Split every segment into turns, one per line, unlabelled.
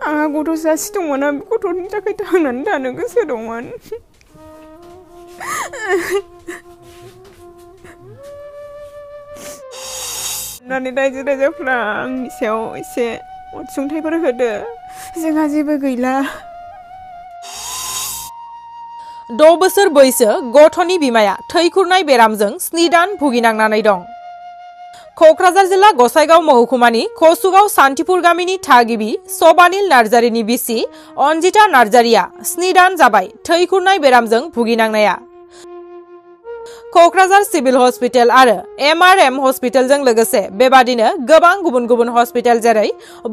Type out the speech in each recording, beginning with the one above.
आंहा गथ' सासे दंमोन आं बे गथ'नि थाखाय थांनानै थानो गोसो दंमोन। अन्नानै रायजो राजाफ्रा आंनि सायाव एसे अनसुंथाइफोर होदो, जोंहा जेबो गैला।
6 बोसोर बैसो गथ'नि बिमाया थै खुरनाय बेरामजों 7 दान भुगिनांनानै दं। क'क्राझार जिल्ला गसाइगाव महकुमानि कसुगाव सान्तिपुर गामिनि थागिबि सबानिल नार्जारिनि बिसि अन्जिता नार्जारिया 7 दान जाबाय थै खुरनाय बेरामजों भुगिनांनाया। क'क्राझार सिभिल हस्पिटाल आरो MRM हस्पिटालजों लोगोसे बेबादिनो गोबां गुबुन गुबुन हस्पिटाल जेरै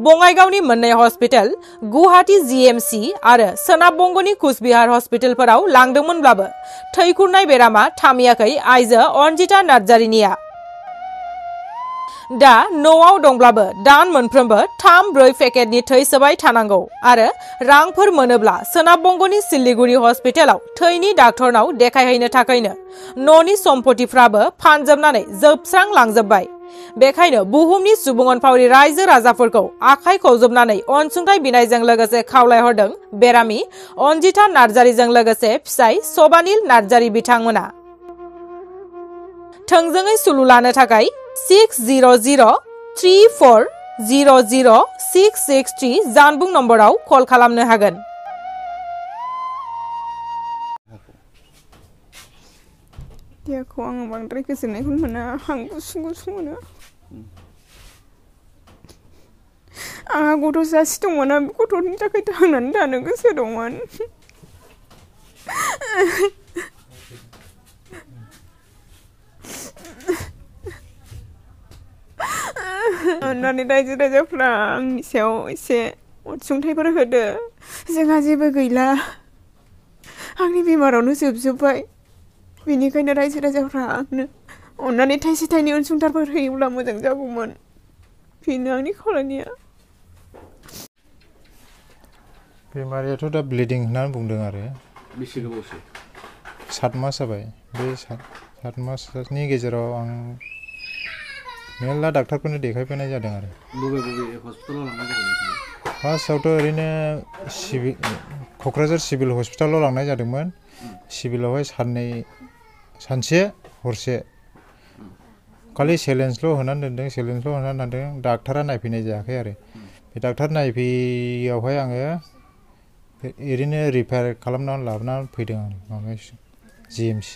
बङाइगावनि मोननै हस्पिटाल, गुवाहाटी GMC आरो सोनाब बंगनि कुचबिहार हस्पिटालफोराव लांदोंमोनब्लाबो थै खुरनाय बेरामा थामियाखै आइजो अन्जिता नार्जारिनिया। दा न'आव दंब्लाबो दान मोनफ्रोमबो 3-4 पेकेटनि थै सोबाय थानांगौ आरो रांफोर मोनोब्ला सोनाब बंगनि सिलिगुरि हस्पिटालाव थैनि डाक्टरनाव देखायहैनो थाखायनो न'नि सम्पथिफ्राबो फानजोबनानै जोबस्रांलांजोबबाय। बेखायनो बुहुमनि सुबुं अनफावरि रायजो राजाफोरखौ आखाइ खौजोबनानै अनसुंथाइ बिनायजों लोगोसे खावलायहरदों बेरामि अन्जिता नार्जारिजों लोगोसे फिसाय सबानिल नार्जारि बिथांमोना। थोंजोङै सुलु लानो थाखाय 600-3400-663 जानबुं नम्बराव कल खालामनो हागोन।
देहाखौ आङो बांद्राय गोजोननायखौनो मोना, आं गुसु गुसु मोनो। आंहा गथ' सासे दंमोन आं बे गथ'नि थाखाय थांनानै थानो गोसो दंमोन। अन्नानै रायजो राजाफ्रा आंनि सायाव एसे अनसुंथाइफोर होदो, जोंहा जेबो गैला। आंनि बेमारावनो जोबजोब्बाय। बेनिखायनो रायजो राजाफ्रा आंनो अन्नानै थाइसे थाइनै अनसुंथाइफोर होयोब्ला मोजां जागौमोन। बेनो आंनि खावलायनाया।
बेमारियाथ' दा ब्लिडिं होननानै बुंदों आरो।
बेसे गोबावसो?
7 मास जाबाय। बे 7 मासनि गेजेराव आं मेरला डाक्टारफोरनो देखायफैनाय जादों आरो।
बबे हस्पिटालाव लांनाय जादों?
फार्स्टआवथ' ओरैनो क'क्राझार सिभिल हस्पिटालाव लांनाय जादोंमोन। सिभिलावहाय सानसे हरसे खालि सेलेन्सल' होनानै दोनदों। डाक्टारा नायफैनाय जायाखै आरो। बे डाक्टार नायफैयावहाय आङो ओरैनो रिफार खालामनानै लाबोनानै फैदों आरो माबायाव GMC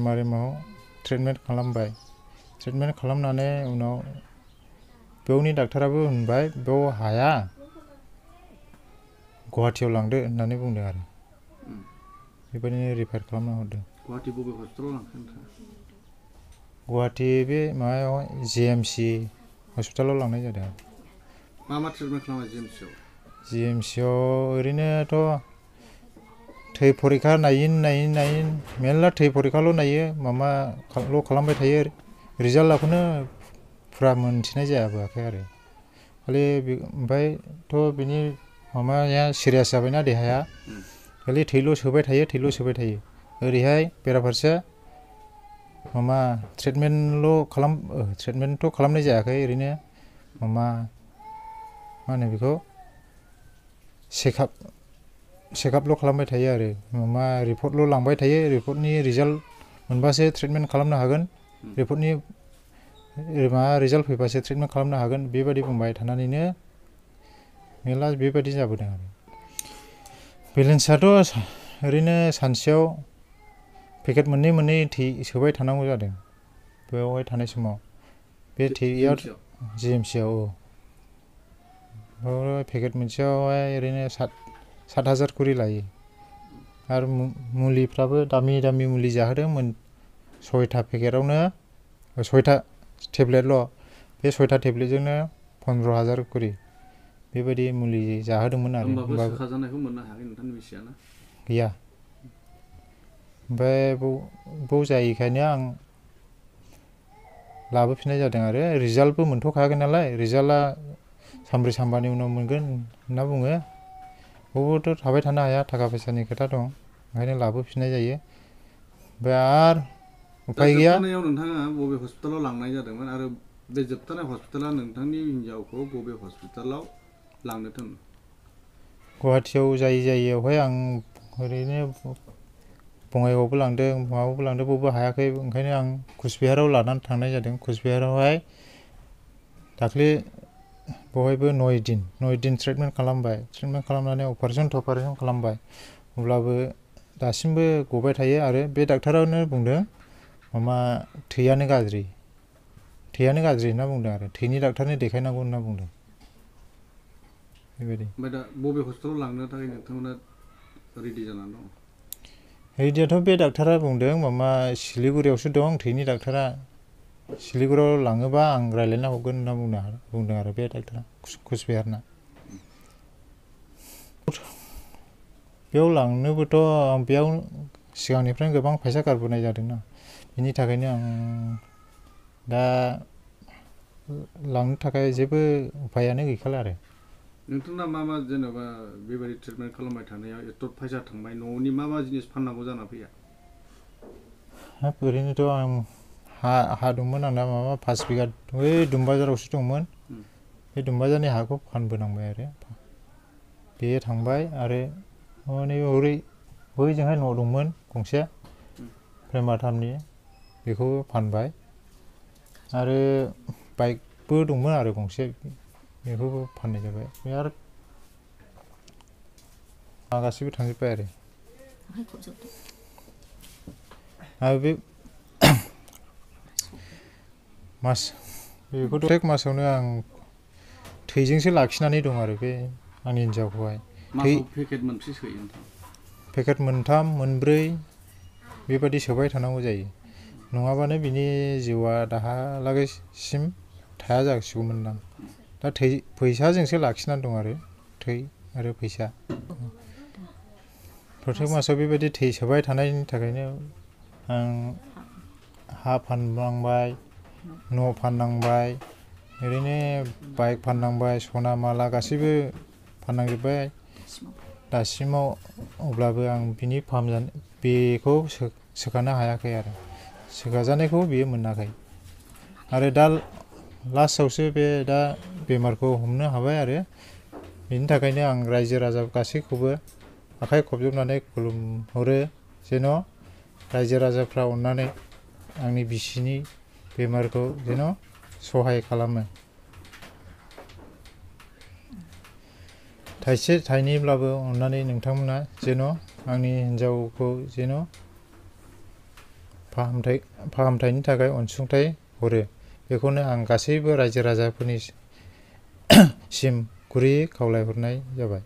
MRMआव ट्रिटमेन्ट खालामबाय। ट्रिटमेन्ट खालामनानै उनाव बेवनि डाक्टाराबो होनबाय बेव हाया, गुवाहाटियाव लांदो होननानै बुंदों आरो। बेबायदिनो रिफार खालामना हरदों।
गुवाहाटि बबे हस्पिटालाव लांखो नोंथाङा?
गुवाहाटि बे माबायावहाय GMC हस्पिटालाव लांनाय जादों।
मा ट्रिटमेन्ट खालामबाय GMCआव?
GMCआव ओरैनोथ' थै परिखा नायै मेरला थै परिखाल' नायो, माबाल' खालामबाय थायो। रिजाल्टखौनो फुरा मोनथिनाय जायाखै आरो। खालि ओमफ्रायथ' बिनि माबाया सिरियास जाबायना देहाया, खालि थैल' सोबाय थायो। ओरैहाय बेराफारसे ट्रिटमेन्टथ' खालामनाय जायाखै, ओरैनो मा होनो बेखौ चेकआपल' खालामबाय थायो आरो। रिपर्टल' लांबाय थायो। रिपर्टनि रिजाल्ट मोनबासो ट्रिटमेन्ट खालामनो हागोन, रिपर्टनि रिजाल्ट फैबासो ट्रिटमेन्ट खालामनो हागोन, बेबायदि बुंबाय थानानैनो मेरला बेबायदि जाबोदों आरो। बेलेन्सआथ' ओरैनो सानसेयाव पेकेट मोननै थै सोबाय थानांगौ जादों बेवहाय थानाय समाव। बे थैया GMCआव पेकेट मोनसेयावहाय ओरैनो 7,000 करि लायो। आरो मुलिफ्राबो दामि मुलि जाहोदों। 6था पेकेटावनो 6था टेब्लेटल', बे 6था टेब्लेटजोंनो 15,000 करि बेबायदि मुलि जाहोदोंमोन आरो।
होमबाबो सोखाजानायखौ मोननो हायाखै नोंथांनि बिसियाना?
गैया। ओमफ्राय बाव जायैखायनो आं लाबोफिननाय जादों आरो। रिजाल्टबो मोनथ'खायाखै नालाय, रिजाल्टआ सानब्रै सानबानि उनाव मोनगोन होनना बुङो। बबावबोथ' थाबाय थानो हाया, थाखा फैसानि खोथा दं, ओंखायनो लाबोफिननाय जायो। ओमफ्राय आरो उफाय गैया।
जोबथारनायाव नोंथाङा बबे हस्पिटालाव लांनाय जादोंमोन आरो बे जोबथानाय हस्पिटाला नोंथांनि हिन्जावखौ बबे हस्पिटालाव लांनो थिनदों?
गुवाहाटियाव जायगायावहाय आं ओरैनो बङाइगावबो लांदों माबायावबो लांदों बबेबो हायाखै ओंखायनो आं कुचबिहाराव लानानै थांनाय जादों। कुचबिहारावहाय दाख्लै बहायबो 9 दिन ट्रिटमेन्ट खालामबाय। ट्रिटमेन्ट खालामनानै अपारेसन खालामबाय। अब्लाबो दासिमबो गबाय थायो आरो बे डाक्टारानो बुंदों माबा थैयानो गाज्रि होनना बुंदों आरो थैनि डाक्टारनो देखायनांगौ होनना बुंदों। बेबायदि।
ओमफ्राय दा बबे हस्पिटालाव लांनो थाखाय नोंथांमोना रेडि जानानै दं?
रेडियाथ' बे डाक्टारा बुंदों माबा सिलिगुरियावसो दं थैनि डाक्टारा। सिलिगुरियाव लाङोबा आं रायज्लायना हरगोन होनना बुंदों आरो बे डाक्टारा कुचबिहारना। बेयाव लांनोबोथ' बेयाव सिगांनिफ्रायनो गोबां फैसा गारबोनाय जादोंना बिनि थाखायनो आं दा लांनो थाखाय जेबो उफायानो गैखाला आरो।
नोंथांना मा मा जेनेबा बेबायदि ट्रिटमेन्ट खालामबाय थानायाव एथ' फैसा थांबाय न'नि मा जिनिस फाननांगौ जाना फैया?
ओरैनोथ' आं हा दंमोन आंना माबा 5 बिगा बै दुमबाजारावसो दंमोन। बे दुमबाजारनि हाखौ फानबोनांबाय आरो बे थांबाय आरो माने बैजोंहाय न' दंमोन गंसे प्रेमाथामनि बेखौबो फानबाय आरो बाइकबो दंमोन आरो गंसे बेखौबो फाननाय जाबाय। बे आरो गासैबो थांजोब्बाय आरो बे बेखौथ' प्रत्येक मासावनो आं थैजोंसो लाखिनानै दं आरो बे आंनि हिन्जावखौहाय।
मासाव पेकेट मोनबेसे सोयो नोंथां?
पेकेट 3, 4 बेबायदि सोबाय थानांगौ जायो। नङाबानो बिनि जिउआ दाहालागैसिम थाया जासिगौमोनदां। दा फैसाजोंसो लाखिनानै दं आरो थै आरो फैसा। प्रत्येक मासाव बेबायदि थै सोबाय थानायनि थाखायनो आं हा फाननांबाय, न' फाननांबाय, ओरैनो बाइक फाननांबाय, सना माला गासैबो फाननांजोब्बाय दासिमाव। अब्लाबो आं बिनि बेखौ सोखानो हायाखै आरो सोखाजानायखौ बियो मोनाखै आरो दा लास्टआवसो बे दा बेमारखौ हमनो हाबाय आरो बिनि थाखायनो आं रायजो राजा गासैखौबो आखाइ खबजोबनानै खुलुमहरो जेन' रायजो राजाफ्रा अननानै आंनि बिसिनि बेमारखौ जेन' सहाय खालामो। थाइसे थाइनैब्लाबो अननानै नोंथांमोना जेन' आंनि हिन्जावखौ जेन' फाहामथायनि थाखाय अनसुंथाइ हरो बेखौनो आं गासैबो रायजो राजाफोरनिसिम गुरैयै खावलायहरनाय जाबाय।